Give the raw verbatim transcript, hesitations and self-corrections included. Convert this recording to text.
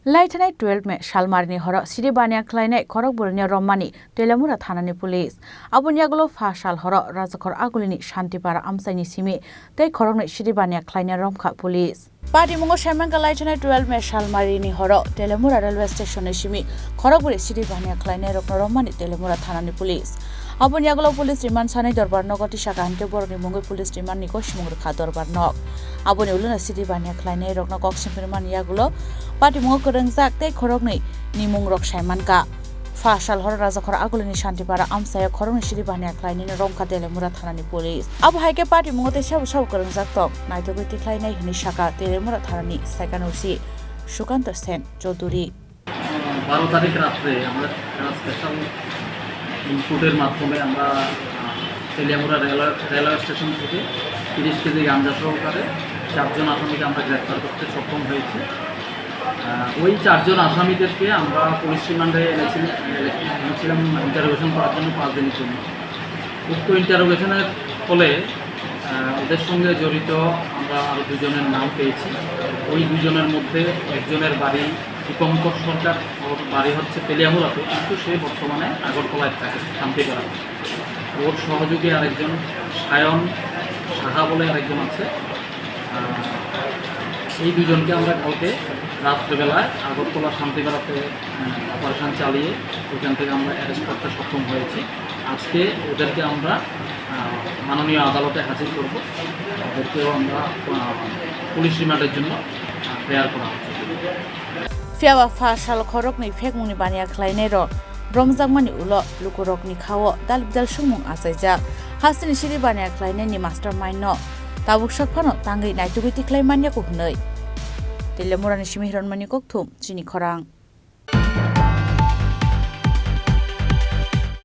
Laithanai twelve May salmarini horo siri baniya khlainai khorokbwrwino romani Telemura thanani police. Aboni yagulo pha sal horo Rajakhor Agulini Shantipara amchaini simi tei khoroknwi siri baniya khlainai romkha police. Patimungo saimanka laithanai twelve May salmarini horo Telemura railway station ni simi khorokbwrwi siri baniya khlainai rokno romani Telemura thanani police. Aboni yagulo police remand sanai dorbar nogo tisaka hinkhe borokni mungwi police remand ni kosimung rwkha dorbar nog. Aboni ulono siri baniya khlainai rokno kok simpirmani yagulo patimungo kwrwngjak tei khoroknwi ni mungrok saimanka. Pha sal horo Rajakhor Agulini Shantipara amchaio khoroknwi siri baniya khlainai romkha Telemura thanani police. Abo hai khe patimungo tei sabo sabo kwrwngjak tong naitugwi tikhlainai hwnwi sakha Telemura thanani second O C Sukanta Sen Chaudhury. বারো তারিখ রাত্রে আমরা একটা স্পেশাল ইনপুটের মাধ্যমে আমরা, আহ, Teliamura railway, railway station থেকে তিরিশ কেজি গাঞ্জা সহকারে চারজন আসামিকে আমরা গ্রেপ্তার করতে সক্ষম হয়েছি। আহ, ওই চারজন আসামিদেরকে আমরা পুলিশ রিমান্ডে এনেছিল-, এনেছিলাম ইন্টারোগেশন করার জন্য পাঁচ দিনের জন্য। উক্ত ইন্টারোগেশনের ফলে, আহ, ওদের সঙ্গে জড়িত আমরা আরও দুজনের নাম পেয়েছি। ওই দুজনের মধ্যে একজনের বাড়ি দীপঙ্কর সরকার, ওর বাড়ি হচ্ছে তেলিয়ামুড়াতে, কিন্তু সে বর্তমানে আগরতলায় থাকে, শান্তিপাড়া। ওর সহযোগী আরেকজন সায়ন সাহা বলে আরেকজন আছে। আহ, এই দুজনকে আমরা কালকে রাত্রেবেলায় আগরতলা শান্তিপাড়াতে, আহ, অপারেশন চালিয়ে ওখান থেকে আমরা অ্যারেস্ট করতে সক্ষম হয়েছি। আজকে ওদেরকে আমরা, আহ, মাননীয় আদালতে হাজির করব। ওদেরকেও আমরা, আহ, পুলিশ রিমান্ডের জন্য, আহ, প্রেয়ার করা হচ্ছে। Phiya ba pha sal khoroknwi phekmungni baniya khlainairok romjakmani ulo lukurokni khao dalbidal swngmung achaijak. Hasteni siri baniya khlainaini mastermind no tabuk sak phano tangwi naitugwi tikhlai manya ko hwnwi. Telemurani simi Hironmani Kokthum, chini khorang.